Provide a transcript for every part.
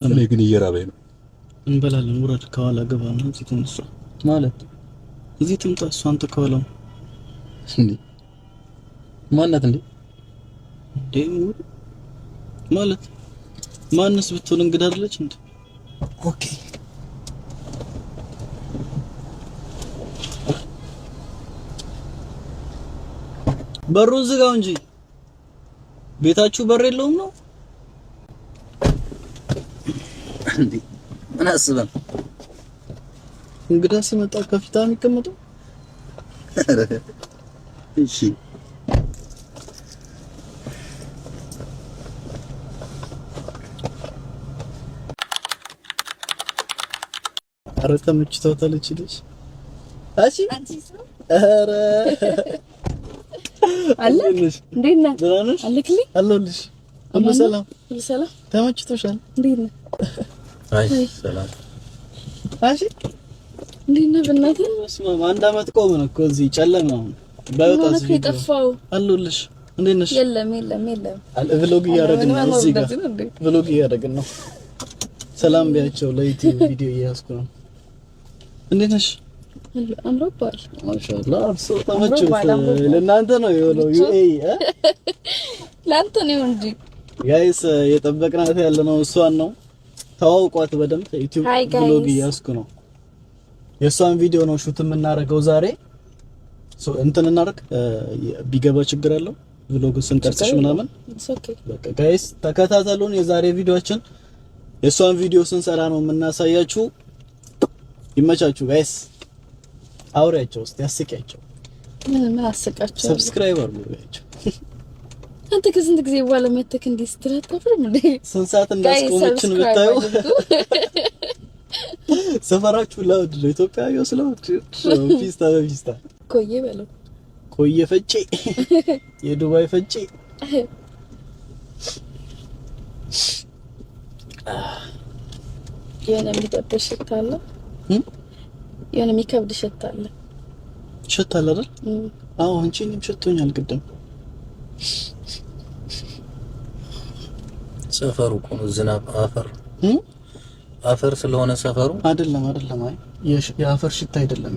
እኔ ግን እየራበኝ ነው። እንበላለን። ውረድ፣ ከኋላ ገባና እዚህ ትንሷ ማለት እዚህ ትምጣ እሷ። አንተ ከኋላው እንዴ ማናት እንዴ? እንዴ ማለት ማንስ ብትሆን እንግዳ አይደለች እንዴ? Okay በሩን ዝጋው እንጂ ቤታችሁ በር የለውም ነው እንዴ? ምን አስበህ እንግዳ ሲመጣ ከፊታ የሚቀመጠው? እሺ ኧረ ተመችቷታል እቺ ልጅ። እሺ ኧረ አለ እንዴት ነህ? ደህና ነሽ? አለክልኝ አለሁልሽ። ሁሉ ሰላም፣ ሁሉ ሰላም። ተመችቶሻል? እንዴት ነህ? አይ ሰላም። እሺ እንዴት ነህ? በእናትህ በስመ አብ አንድ አመት ቆምን እኮ እዚህ ጨለማ። አሁን ባይወጣስ ቪዲዮ የጠፋው። አለሁልሽ። እንዴት ነሽ? የለም የለም የለም። Vlog እያደረግን ነው እዚህ ጋር vlog እያደረግን ነው። ሰላም ቢያቸው ለዩቲዩብ ቪዲዮ እያያዝኩ ነው። እንዴት ነሽ? አምሮብሃል። ማሻአላህ አብሶ ተመችቶት ለእናንተ ነው የሆነው። ዩኤ ለአንተ ነው እንጂ Guys የጠበቅናት ያለ ነው እሷን ነው። ተዋውቋት በደንብ ዩቲዩብ vlog እያያዝኩ ነው። የእሷን ቪዲዮ ነው shoot የምናደርገው ዛሬ። So እንትን እናደርግ ቢገባ ችግር አለው vlog ስንቀርጽሽ ምናምን። በቃ guys ተከታተሉን። የዛሬ ቪዲዮአችን የእሷን ቪዲዮ ስንሰራ ነው የምናሳያችሁ። ይመቻችሁ guys። አውሪያቸው እስቲ አስቂያቸው። ምን ምን አስቃቸው? Subscribe አድርጉ። አንተ ከስንት ጊዜ በኋላ መተክ እንዲህ ስትል አታፍርም እንዴ? ስንት ሰዓት እንዳስቆመችን ብታዩ። ሰፈራችሁ loud ነው። ኢትዮጵያ ይወስላውድ ፒስታ በፒስታ ኮዬ በለው ኮዬ ፈጬ የዱባይ ፈጬ። የሆነ የሚደብር ሽታ አለ። የሆነ የሚከብድ ሽታ አለ። ሽታ አለ አይደል? አዎ፣ አንቺ እኔም ሽቶኛል ቅድም። ሰፈሩ እኮ ነው ዝናብ አፈር አፈር ስለሆነ ሰፈሩ አይደለም አይደለም። አይ የአፈር ሽታ አይደለም።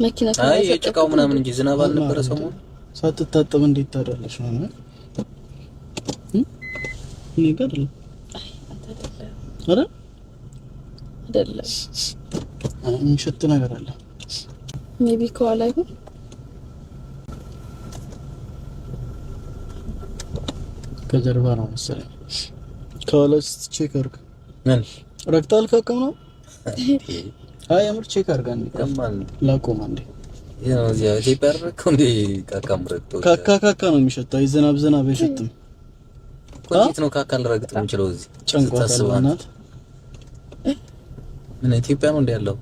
መኪና አይ የጭቃው ምናምን እንጂ ዝናብ አልነበረ ሰሞኑን። ሳትታጠብ እንዴት ታዳለሽ? ነው እኔ ጋር አይደለም አይደል? አይደለም የሚሸት ነገር አለ። Maybe ከኋላ ይሁን። ከጀርባ ነው መሰለኝ። ከኋላ check አድርግ። ምን ረግጣል? ካከም ነው። አይ የምር check አድርግ አንዴ። ላቆም አንዴ። ካካ ካካ ነው የሚሸተው። አይ ዝናብ ዝናብ አይሸትም። እንዴት ነው ካካ ልረግጥ የምችለው? እዚህ ጨንቋታል። እናት ምን ኢትዮጵያ ነው እንደ ያለው?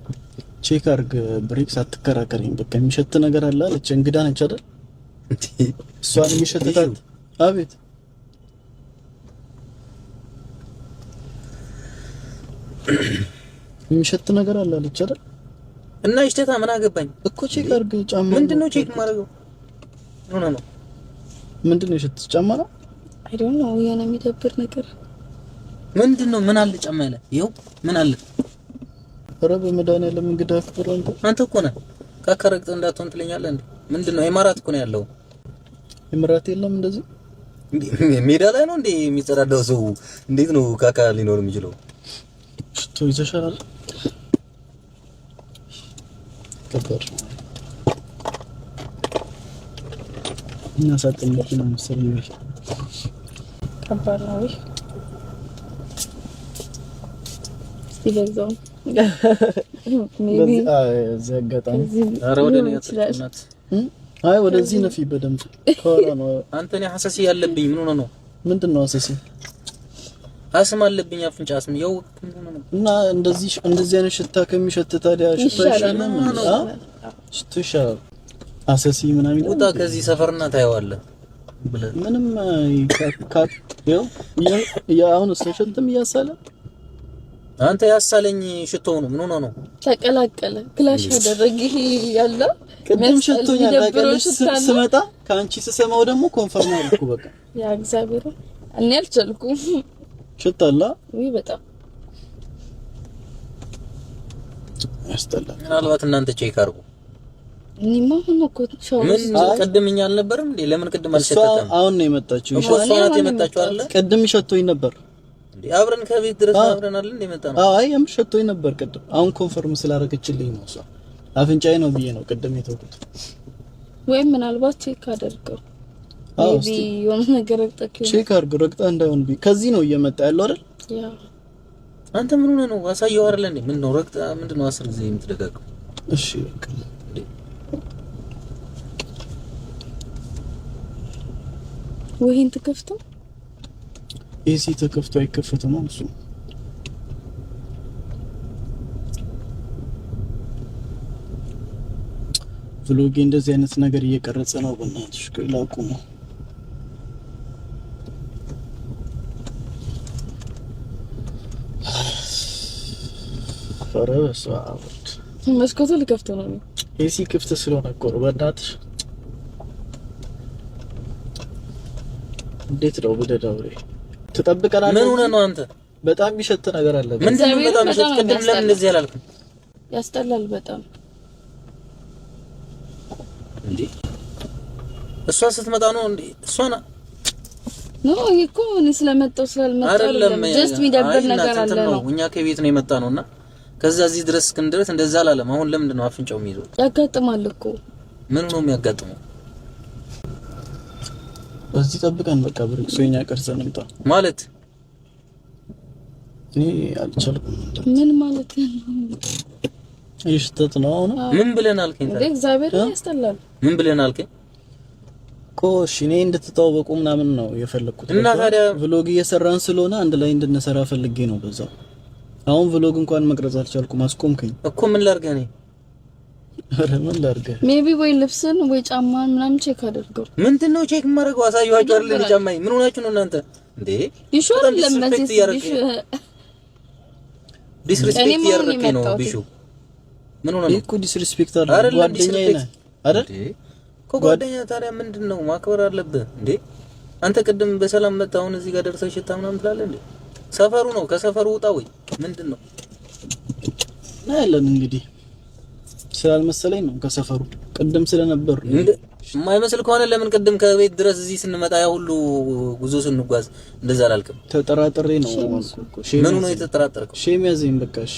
Check አድርግ ብሬክስ፣ አትከራከረኝ። በቃ የሚሸት ነገር አለ አለች። እንግዳ ነች አይደል? እሷን የሚሸትታት። አቤት የሚሸት ነገር አለ አለች አይደል? እና ይሽተታ ምን አገባኝ እኮ check አድርግ። ጫማ ምንድነው check የማደርገው? ምን ነው ምንድነው የሸት ጫማ ነው? I don't know የሆነ የሚደብር ነገር ምንድነው? ምን አለ ጫማ ያለ ይኸው ምን አለ? ኧረ በመድኃኒዓለም እንግዳ አክብር። አንተ አንተ እኮ ነህ ካካ ረግጠህ እንዳትሆን ትለኛለህ እንዴ? ምንድነው? ኢማራት እኮ ነው ያለው። ኢማራት የለም እንደዚህ ሜዳ ላይ ነው እንዴ የሚጸዳዳው ሰው? እንዴት ነው ካካ ሊኖር የሚችለው? ሽቶ ይዘሻል አይደል? ከባድ እና ሳጥን መኪና መሰለኝ። ከባድ ነው። እስቲ በዛው እዚህ አጋጣሚ አይ ወደዚህ ነፊ በደንብ ከኋላ ነው። አንተ እኔ ሐሰሲ ያለብኝ ምን ሆነ ነው? ምንድን ነው ሐሰሲ? አስም አለብኝ አፍንጫ አስም። ያው እና እንደዚህ እንደዚህ አይነት ሽታ ከሚሸት ታዲያ ሽታ ይሻላል። ሽቶ ይሻላል። አሰሲ ምናምን ውጣ ከዚህ ሰፈርና ታየዋለህ። ምንም ይኸው አሁን እሱ ሽንትም እያሳለ አንተ ያሳለኝ ሽቶ ነው። ምን ሆኖ ነው? ተቀላቀለ clash አደረገ። ይሄ ያለ ቅድም ሽቶኛል ታውቂያለሽ። ስመጣ ከአንቺ ስሰማው ደግሞ confirm አልኩ። በቃ ያ እግዚአብሔር እኔ አልቻልኩም። ሽታ አለ ውይ በጣም ያስጠላል። ምናልባት እናንተ check አድርጉ። እኔማ አሁን እኮ ምን ቅድም እኛ አልነበረም እንዴ? ለምን ቅድም አልሸተተም? አሁን ነው የመጣችው እኮ እሷ ናት የመጣችው አይደለ? ቅድም ሸቶኝ ነበር እንዴ? አብረን ከቤት ድረስ አብረን አይደል እንዴ የመጣ ነው? አይ የምር ሸቶኝ ነበር ቅድም። አሁን confirm ስላደረገችልኝ ነው እሷ። አፍንጫዬ ነው ብዬ ነው ቅድም የተውኩት። ወይም ምናልባት check አደርገው maybe የሆነ ነገር ረግጠህ check አድርግ። ረግጠህ እንዳይሆን ከዚህ ነው እየመጣ ያለው አይደል? yeah አንተ ምን ሆነህ ነው? አሳየው አይደል እንዴ? ምን ነው ረግጠህ ምንድን ነው 10 ጊዜ የምትደጋግመው? እሺ በቃ ወይን ተከፍቶ AC ተከፍቶ አይከፈትም። እሱ vlog ኤ እንደዚህ አይነት ነገር እየቀረጸ ነው። በእናትሽ ላቁመው። ኧረ በስመ አብ መስኮቱ ልከፍተው ነው። AC ክፍት ስለሆነ እኮ ነው። በእናትሽ እንዴት ነው ብደዳውሬ ትጠብቀናለህ? ምን ሆነህ ነው አንተ? በጣም የሚሸት ነገር አለ። ምንድን ነው በጣም የሚሸት? ቅድም ለምን እንደዚህ አላልክም? ያስጠላል በጣም እንዴ። እሷ ስትመጣ ነው እንዴ? እሷ ነው ይሄ እኮ እኔ ስለመጣሁ ስላልመጣሁ አይደለም። just የሚደብር ነገር አለ ነው። እኛ ከቤት ነው የመጣ ነውና ከዛ እዚህ ድረስ እስክንድረስ እንደዛ አላለም። አሁን ለምንድን ነው አፍንጫው የሚይዘው? ያጋጥማል እኮ። ምን ነው የሚያጋጥመው? እዚህ ጠብቀን በቃ ብርቅ ሰውኛ ቀርጸን እንምጣ ማለት እኔ አልቻልኩም። ምን ማለት ነው? ይሽተት ነው አሁን። ምን ብለን አልከኝ? እንዴ እግዚአብሔር ያስጠላል። ምን ብለን አልከኝ? እሺ እኔ እንድትተዋወቁ ምናምን ነው የፈለኩት። እና ታዲያ vlog እየሰራን ስለሆነ አንድ ላይ እንድንሰራ ፈልጌ ነው በዛው። አሁን vlog እንኳን መቅረጽ አልቻልኩም፣ አስቆምከኝ እኮ። ምን ላድርግህ እኔ? ኧረ ምን ላድርግህ? maybe ወይ ልብስን ወይ ጫማን ምናምን check አድርገው። ምንድን ነው check የማደርገው? አሳየኋቸው አይደል? ጫማኝ ምን ሆናችሁ ነው እናንተ? እንዴ ቢሹ ለመዚህ disrespect እያደረከኝ ነው ቢሹ። ምን ሆነ ነው እኮ? disrespect አይደለም፣ ጓደኛዬ ነህ አይደል? እኮ ጓደኛ። ታዲያ ምንድን ነው ማክበር አለብህ እንዴ? አንተ ቅድም በሰላም መጣ፣ አሁን እዚህ ጋር ደርሰህ ሽታ ምናምን ትላለህ እንዴ? ሰፈሩ ነው፣ ከሰፈሩ ውጣ ወይ ምንድን ነው? እናያለን እንግዲህ። ስላልመሰለኝ ነው ከሰፈሩ ቅድም ስለነበር የማይመስል ከሆነ ለምን ቅድም ከቤት ድረስ እዚህ ስንመጣ ያ ሁሉ ጉዞ ስንጓዝ እንደዛ አላልክም? ተጠራጥሬ ነው። ምኑ ነው የተጠራጠርከው? shame ያዘኝ በቃ። እሺ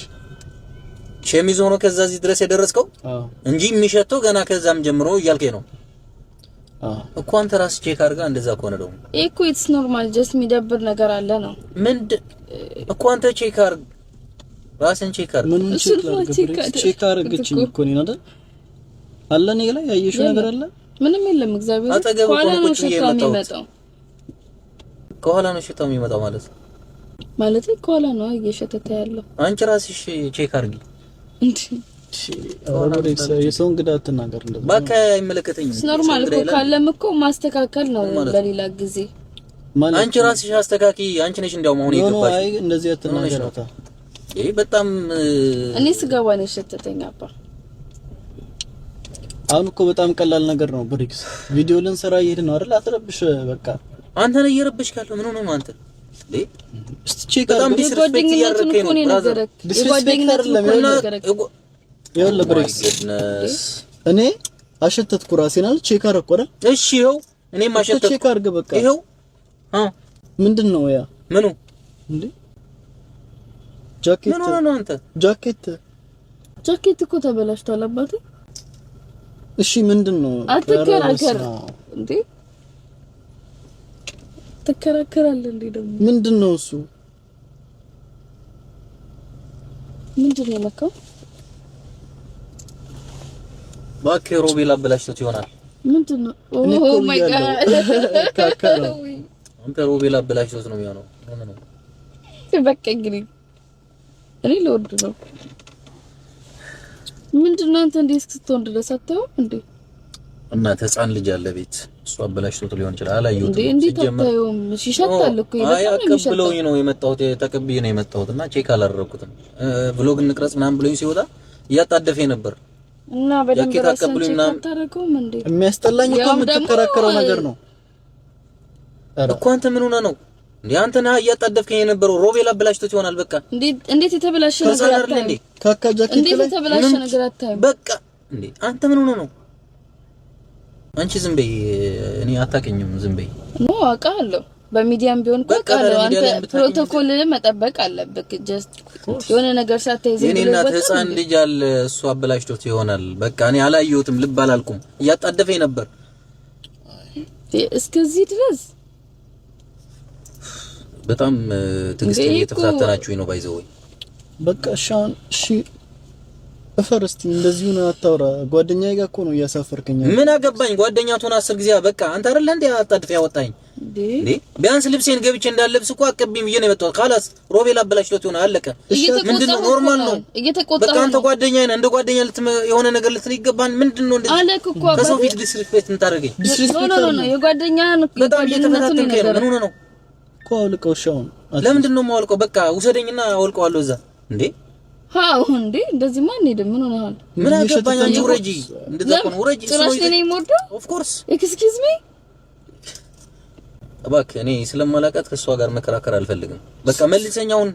shame ይዞ ነው ከዛ እዚህ ድረስ የደረስከው እንጂ የሚሸተው ገና ከዛም ጀምሮ እያልከኝ ነው እኮ። አንተ ራስህ check አድርጋ። እንደዛ ከሆነ ደግሞ ይሄ እኮ it's normal just የሚደብር ነገር አለ ነው። ምንድን እኮ አንተ check አድርግ፣ ራስን check አድርግ። ምኑን check ላድርግ? check አድርገችኝ እኮ እኔን አይደል? አለ እኔ ላይ ያየሽው ነገር አለ? ምንም የለም። እግዚአብሔር አጠገብ ከኋላ እኮ ነው ቁጭ ብዬ ሽታው የመጣሁት። የሚመጣው። ከኋላ ነው ሽታው የሚመጣው ማለት ነው። ማለት ከኋላ ነው እየሸተተ ያለው። አንቺ ራስሽ check አድርጊ። እንዴ የሰው እንግዳ አትናገር እንደዛ። እባክህ አይመለከተኝም። normal እኮ ካለም እኮ ማስተካከል ነው ለሌላ ጊዜ። አንቺ ራስሽ አስተካኪ። አንቺ ነሽ እንዲያውም አሁን የገባሽ። አይ እንደዚህ አትናገራታ። ይሄ በጣም እኔ ስገባ ነው የሸተተኝ አባ። አሁን እኮ በጣም ቀላል ነገር ነው ብሪክስ። ቪዲዮ ልንሰራ እየሄድን ነው አይደል? አትረብሽ በቃ። አንተ ነህ እየረበሽክ ያለው። ምን ሆነህ ነው አንተ? እንዴ እስቲ check በጣም አድርግ። disrespect የጓደኝነቱን እያደረከኝ እኮ ነው ነው brother። የነገረክ። disrespect የጓደኝነቱን እኮ ነው አይደለም፣ የነገረክ። ይኸውልህ ብሪክስ፣ እኔ አሸተትኩ ራሴን አይደል? check አደረኩ አይደል? እሺ ይኸው እኔም አሸተትኩ። check አድርግ በቃ። ይኸው ምንድን ነው ያ? ምኑ እንዴ? ጃኬት ምን ሆነህ ነው አንተ? ጃኬት ጃኬት እኮ ተበላሽቷል አባቴ። እሺ ምንድን ነው? አትከራከር እንዴ! ትከራከራለህ እንዴ ደግሞ? ምንድን ነው እሱ? ምንድን ነው የነካው? እባክህ ሮቤል አበላሽቶት ይሆናል። ምንድን ነው? oh my God! ካካ ነው። አንተ ሮቤል አበላሽቶት ነው የሚሆነው። ምን ነው በቃ እንግዲህ እኔ ልወርድ ነው። ምንድን ነው አንተ እንዴ እስክትሆን ድረስ አታየውም እንዴ? እናት ህፃን ልጅ አለ ቤት፣ እሱ አበላሽቶት ሊሆን ይችላል። አላየሁትም። እንዴ እንዴት አታየውም? ይሸታል እኮ አይ በጣም ነው የሚሸታው። አቀብለውኝ ነው የመጣሁት፣ ተቀብዬ ነው የመጣሁት እና check አላደረኩትም። vlog እንቅረጽ ምናምን ብሎኝ ሲወጣ እያጣደፈኝ ነበር። እና በደንብ ጃኬት ራስህን አቀብሉኝ check ምናምን። አታደርገውም እንዴ? የሚያስጠላኝ እኮ ያውም ደግሞ የምትከራከረው ነገር ነው እኮ አንተ ምን ሆነህ ነው? እንዴ አንተ ነህ እያጣደፍከኝ የነበረው። ሮቤል አበላሽቶት ይሆናል። በቃ እንዴት የተበላሸ ነገር አታይም? ካካ ጃኬት እንዴት የተበላሸ ነገር አታይም? በቃ እንዴ አንተ ምን ሆነ ነው? አንቺ ዝም በይ። እኔ አታውቅኝም። ዝም በይ። No አውቃለሁ። በሚዲያም ቢሆን እኮ አውቃለሁ። አንተ ፕሮቶኮል መጠበቅ አለብህ። Just የሆነ ነገር ሳታይ ዝም ብለህ እናት ህፃን ልጅ አለ፣ እሱ አበላሽቶት ይሆናል። በቃ እኔ አላየሁትም፣ ልብ አላልኩም። እያጣደፈኝ ነበር እስከዚህ ድረስ። በጣም ትዕግስት እየተፈታተናችሁኝ ነው። By the way በቃ እሺ፣ አሁን እሺ እፈር እስቲ እንደዚሁ ነው አታውራ። ጓደኛዬ ጋር እኮ ነው እያሳፈርከኝ። ምን አገባኝ? ጓደኛ ትሆን 10 ጊዜ በቃ አንተ አይደለ እንዴ አጣድፍ ያወጣኝ እንዴ? ቢያንስ ልብሴን ገብቼ እንዳለብስ እኮ አቀብኝ ብዬ ነው የመጣሁት። خلاص ሮቤል አበላሽቶት ይሆናል። አለቀ። ምንድነው normal ነው። በቃ አንተ ጓደኛዬ ነህ። እንደ ጓደኛ የሆነ ነገር ልትል ይገባል። ምንድነው እንደዚህ አለክ እኮ ከሰው ፊት disrespect የምታደርገኝ? No no no የጓደኛህን በጣም እየተፈታተንከኝ ነው። ምን ሆነህ ነው እኮ? አውልቀው። እሺ አሁን ለምንድን ነው የማወልቀው? በቃ ውሰደኝና አወልቀዋለሁ እዛ እንዴ አዎ እንዴ እንደዚህ ማን ሄደ? ምን ሆነሃል? ምን አገባኝ? አንቺ ውረጂ፣ እንደዛ ውረጂ። ጭራሽ እኔ የምወርደው Of course Excuse me እባክህ፣ እኔ ስለማላውቃት ከእሷ ጋር መከራከር አልፈልግም። በቃ መልሰኛውን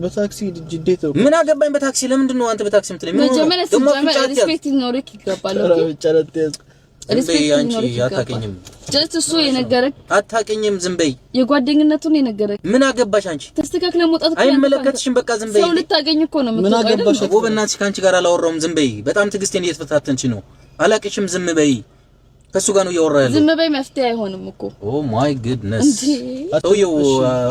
በታክሲ እንዴት ነው? ምን አገባኝ በታክሲ? ለምንድን ነው አንተ በታክሲ የምትለኝ? መጀመሪያ ሲጀመር respect ሊኖርህ ይገባል። Okay respect ሊኖርህ ይገባል። Just እሱ የነገረህ አታውቅኝም። ዝም በይ። የጓደኝነቱን የነገረህ ምን አገባሽ አንቺ? ተስተካክለህ መውጣት እኮ አይመለከትሽም። በቃ ዝም በይ። ሰው ልታገኝ እኮ ነው ምን አገባሽ? አቦ በእናትሽ ከአንቺ ጋር አላወራሁም። ዝም በይ። በጣም ትዕግስቴን እየተፈታተንች ነው። አላቅሽም። ዝም በይ። ከእሱ ጋር ነው እያወራ ያለው። ዝም በይ መፍትሄ አይሆንም እኮ። Oh my goodness። ሰውዬው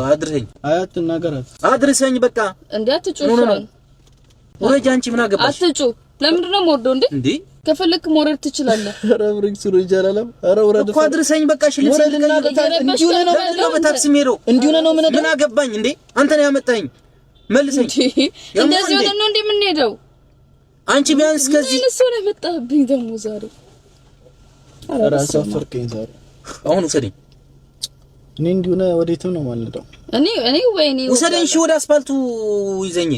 አድርሰኝ፣ አያት እናገራት፣ አድርሰኝ። በቃ እንዴ አትጩህ። ውረጅ። አንቺ ምን አገባሽ? አትጩህ። ለምንድን ነው የምወርደው እንዴ? እንዴ ከፈለክ መውረድ ትችላለህ። ኧረ ብሬክስ ውረጅ አላለም። ኧረ ውረድ እኮ አድርሰኝ። በቃ እሺ፣ ልብስ እንዲሁ ነው በታክሲ የምሄደው። እንዲሁ ነው ምን ምን አገባኝ እንዴ? አንተ ነው ያመጣኸኝ። መልሰኝ። እንደዚህ ሆነን ነው እንዴ የምንሄደው? አንቺ ቢያንስ ከዚህ ምን ሰው ነው የመጣህብኝ ደግሞ ዛሬ። ኧረ አሳፈርከኝ ዛሬ። አሁን ውሰደኝ። እኔ እንዲሁ ነው ወዴትም ነው የማልሄደው። እኔ እኔ ወይኔ ውሰደኝ። እሺ፣ ወደ አስፋልቱ ይዘኝ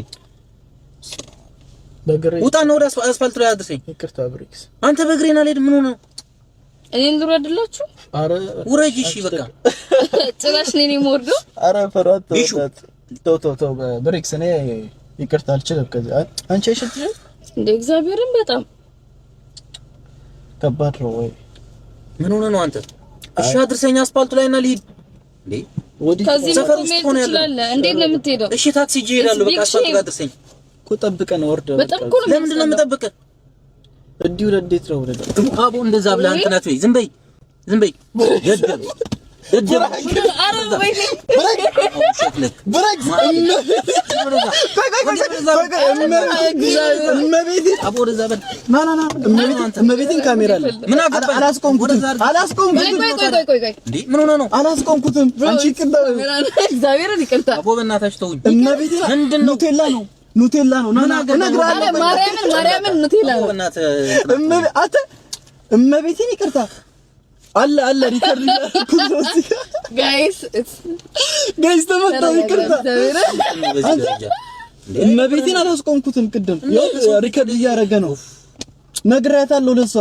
በእግሬ ውጣና ወደ አስፋልቱ ላይ አድርሰኝ። ይቅርታ ብሬክስ፣ አንተ በእግሬን አልሄድም። ምን ሆነህ ነው? እኔን ልውረድላችሁ? አረ ውረጅ። እሺ በቃ ጭራሽ እኔን የምወርደው? አረ ፈራት። ተው ተው ተው ብሬክስ፣ እኔ ይቅርታ አልችልም። ከዚህ አንቺ አይሸትሽም እንደ እግዚአብሔርን በጣም ከባድ ነው። ወይ ምን ሆነህ ነው አንተ? እሺ አድርሰኝ አስፋልቱ ላይና ልሂድ። እንዴ ከዚህ ሰፈር ውስጥ ሆነ ያለው እንዴት ነው የምትሄደው? እሺ ታክሲ ይዤ እሄዳለሁ። በቃ አስፋልቱ ጋር አድርሰኝ እኮ ጠብቀን ወርደህ በጣም እኮ ነው። ለምንድን ነው የምጠብቀህ? እንዲሁ እንዴት ነው ወደ አቦ እንደዛ ብለህ እንትን አትበይ። ዝም በይ ዝም በይ። ገደብ ገደብ። እመቤቴን ካሜራ አለ። አላስቆምኩትም አላስቆምኩትም። ምን ሆነህ ነው? አላስቆምኩትም። አንቺ እግዚአብሔርን ይቅርታ። አቦ በእናታችሁ ተውኝ። እመቤቴን ምንድን ነው? ኑቴላ ነው ኑቴላ ነው። ና እነግርሃለሁ። ማርያምን ማርያምን ኑቴላ ነው። አንተ እመቤቴን ይቅርታ አለ አለ record Guys Guys ተመታው። ይቅርታ እመቤቴን አላስቆምኩትም። ቅድም record እያደረገ ነው። ነግሬያታለሁ ለእሷ።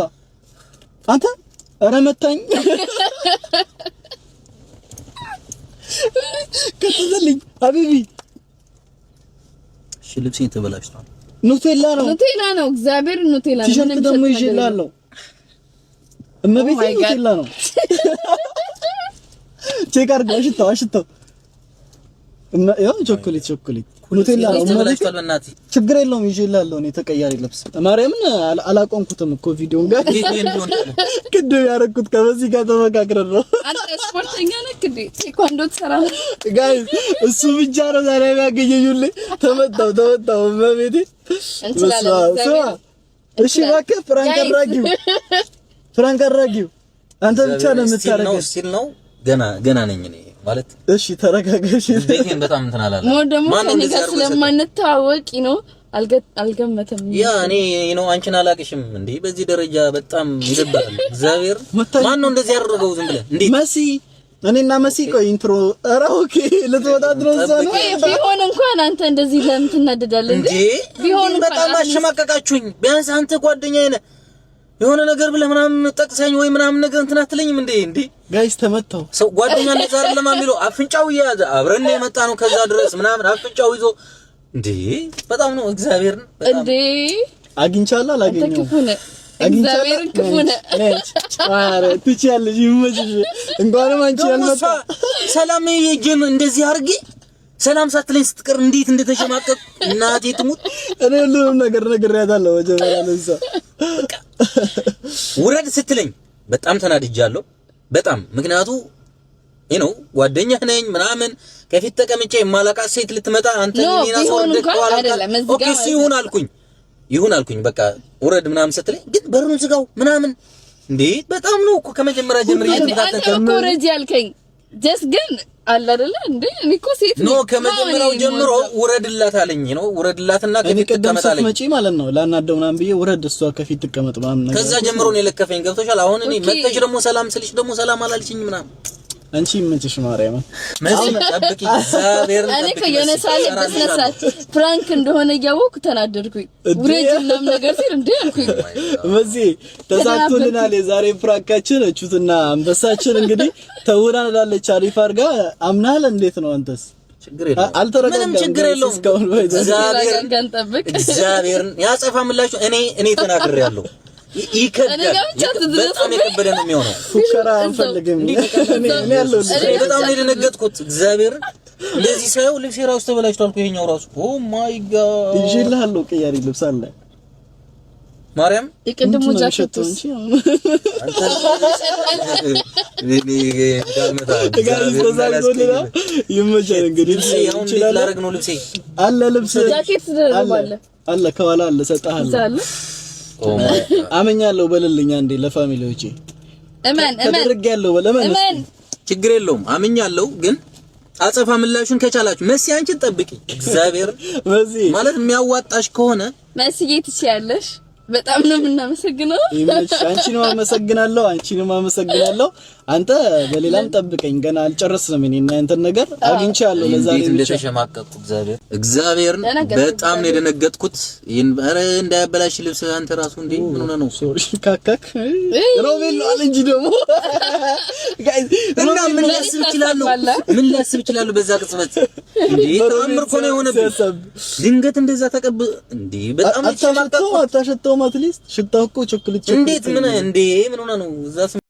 አንተ ኧረ መታኝ። ከተዘልኝ حبيبي እሺ ልብሴን ተበላሽቷል። ኑቴላ ነው ኑቴላ ነው። እግዚአብሔር ኑቴላ ነው። ቲሸርት ደግሞ ይዤልሃለሁ። እመቤቴ ኑቴላ ነው። Check አድርገው። አሽተው አሽተው። ያው ቾኮሌት ቾኮሌት ኑቴላ ነው። ችግር የለውም ይዤልሃለሁ። እኔ ተቀያሪ ልብስ ማርያምን አላቆምኩትም እኮ ቪዲዮን ጋር ቅድም ያደረኩት ከበዚህ ጋር ተመካክረን ነው። አንተ ስፖርተኛ ነህ እንዴ? ቴኳንዶ ትሰራለህ? Guys እሱ ብቻ ነው ዛሬ የሚያገኘኝ። ሁሌ ተመታው ተመታው። እመቤቴ እንችላለን። እሺ እባክህ prank አድራጊው prank አድራጊው አንተ ብቻ ነው የምታደርገው። ሲል ነው ገና ገና ነኝ እኔ ማለት እሺ፣ ተረጋጋ። እሺ ቤቴን በጣም እንትን አላለም። More ደግሞ ከእኔ ጋር ስለማንተዋወቅ ነው አልገመተም። Yeah እኔ ነው አንቺን አላቅሽም እንዴ በዚህ ደረጃ በጣም ይደብራል። እግዚአብሔር ማን ነው እንደዚህ ያደረገው? ዝም ብለህ እንዴ መሲ፣ እኔና መሲ ቆይ intro ኧረ okay ልትወጣ ድረስ ነው። ቢሆን እንኳን አንተ እንደዚህ ለምን ትናደዳለህ እንዴ? ቢሆን በጣም አሸማቀቃችሁኝ። ቢያንስ አንተ ጓደኛዬ ነህ። የሆነ ነገር ብለህ ምናምን ጠቅሰኝ ወይ ምናምን ነገር እንትን አትለኝም እንዴ? እንዴ guys ተመታው። ሰው ጓደኛ እንደዛ አይደለም የሚለው፣ አፍንጫው እየያዘ አብረን ነው የመጣ ነው ከዛ ድረስ ምናምን አፍንጫው ይዞ እንዴ፣ በጣም ነው እግዚአብሔርን በጣም። እንዴ። አግኝቻለሁ። አንተ አላገኘሁም። ክፉ ነህ። እግዚአብሔርን ክፉ ነህ። ኧረ ትችያለሽ፣ ይመችሽ። እንኳንም አንቺ ደግሞ ያልመጣ እሷ ሰላም የእጄን እንደዚህ አድርጌ ሰላም ሳትለኝ ስትቀር እንዴት እንደተሸማቀቅ እናቴ ትሙት። እኔ ሁሉንም ነገር ነግሬያታለሁ። መጀመሪያ ለእሷ ውረድ ስትለኝ በጣም ተናድጃለሁ። በጣም ምክንያቱ ነው ጓደኛህ ነኝ ምናምን፣ ከፊት ተቀምጬ የማላውቃት ሴት ልትመጣ አንተ no፣ እኔን ቢሆን አስወርደህ እንኳን ከኋላ አይደለም፣ እዚህ okay ጋር እሱ ይሁን አልኩኝ፣ ይሁን አልኩኝ፣ በቃ ውረድ ምናምን ስትለኝ ግን በሩን ዝጋው ምናምን እንዴ፣ በጣም ነው እኮ ከመጀመሪያ ጀምሬ እንዴ አንተ እየተከታተልኩ። እኮ ውረጅ ያልከኝ just ግን አለ አይደለ እንዴ? እኔ እኮ ሴት no ነኝ። ከመጀመሪያው ማን ጀምሮ የምወደው? ውረድላት አለኝ ነው፣ ውረድላትና እኔ ከፊት ቅድም ትቀመጥ አለኝ። ስትመጪ ማለት ነው ላናደው ምናምን ብዬ ውረድ፣ እሷ ከፊት ትቀመጥ ምናምን ነገር። ከዛ ጀምሮ ነው የለከፈኝ። ገብቶሻል? አሁን እኔ okay። መጥተሽ ደግሞ ሰላም ስልሽ ደግሞ ሰላም አላልሽኝ ምናምን። አንቺ ይመችሽ ማርያምን። መሲ ጠብቂ፣ እግዚአብሔርን እኔ እኮ ጠብቂ። የሆነ መሲ፣ ሰዓት ላይ በስነ እሰራልሻለሁ። ስርዓት prank እንደሆነ እያወኩ ተናደድኩኝ። እንዴ? ውረጅ ምናምን ነገር ሲል እንዴ አልኩኝ። በዚህ ተሳክቶልናል። የዛሬ prank ኣችን እቹትና አንበሳችን እንግዲህ ተውናላለች አሪፍ አድርጋ። አምናል። እንዴት ነው አንተስ? ችግር የለውም። አልተረጋጋም ምንም ችግር የለውም። እስካሁን ባይዘ እግዚአብሔርን ተረጋጋን፣ ጠብቅ። እግዚአብሔርን ያጸፋ ምላሹ እኔ ተናግሬያለሁ። ይከብዳል። እኔ ጋር ብቻ ትድረስ። በጣም የከበደ ነው የሚሆነው። ፉከራ አንፈልግም። እኔ ያለሁልሽ። እኔ በጣም ነው የደነገጥኩት። እግዚአብሔርን እንደዚህ ሳየው ልብሴ ራሱ ተበላሽቷል እኮ ይሄኛው ራሱ፣ oh my God። ይዤልሃለሁ፣ ቅያሪ ልብስ አለ። ማርያም። የቅድሙ ምንድን ነው ጃኬት የሚሸተው? ውስጥ እንጂ እኔ እንዳልመታ guys ተሳክቶልናል። ይመቻል እንግዲህ። ልብሴ አሁን እንዴት ይችላል። ላደርግ ነው ልብሴ? አለ ልብስ። ጃኬት አለ። ትደርባለህ። አለ፣ ከኋላ አለ፣ እሰጥሃለሁ። እዛ አለ። oh my God። አመኛለሁ በልልኛ እንዴ ለ family ዎቼ። እመን እመን። ተደርጌያለሁ በል፣ እመን። እመን። ችግር የለውም አምኛለሁ፣ ግን አጸፋ ምላሹን ከቻላችሁ መሲ አንቺን ጠብቂ። እግዚአብሔር በዚህ ማለት የሚያዋጣሽ ከሆነ። መስዬ ትችያለሽ። በጣም ነው የምናመሰግነው። ይመችሽ። አንቺንም አመሰግናለሁ፣ አንቺንም አመሰግናለሁ። አንተ በሌላም ጠብቀኝ፣ ገና አልጨረስንም። እኔ እና ያንተን ነገር አግኝቻለሁ ለዛሬ እንዴት ብቻ። እንደተሸማቀቅኩ እግዚአብሔር እግዚአብሔርን ደነገጥኩ። በጣም ነው የደነገጥኩት። ይሄን ኧረ እንዳያበላሽ ልብስ አንተ ራሱ እንዴ ምን ሆነህ ነው? Sorry ካካክ ሮቤል ነው አለ እንጂ ደግሞ guys እና ምን ላስብ እችላለሁ? ምን ላስብ እችላለሁ? በዛ ቅጽበት እንዴ ተአምር እኮ ነው የሆነብኝ። ድንገት እንደዛ ተቀብ እንዴ በጣም ነው አታሸተውም? የተሸማቀቅኩት። አታሸተውም? At least ሽታው እኮ ቾኮሌት እንዴት ምን እንዴ ምን ሆነህ ነው? እዛ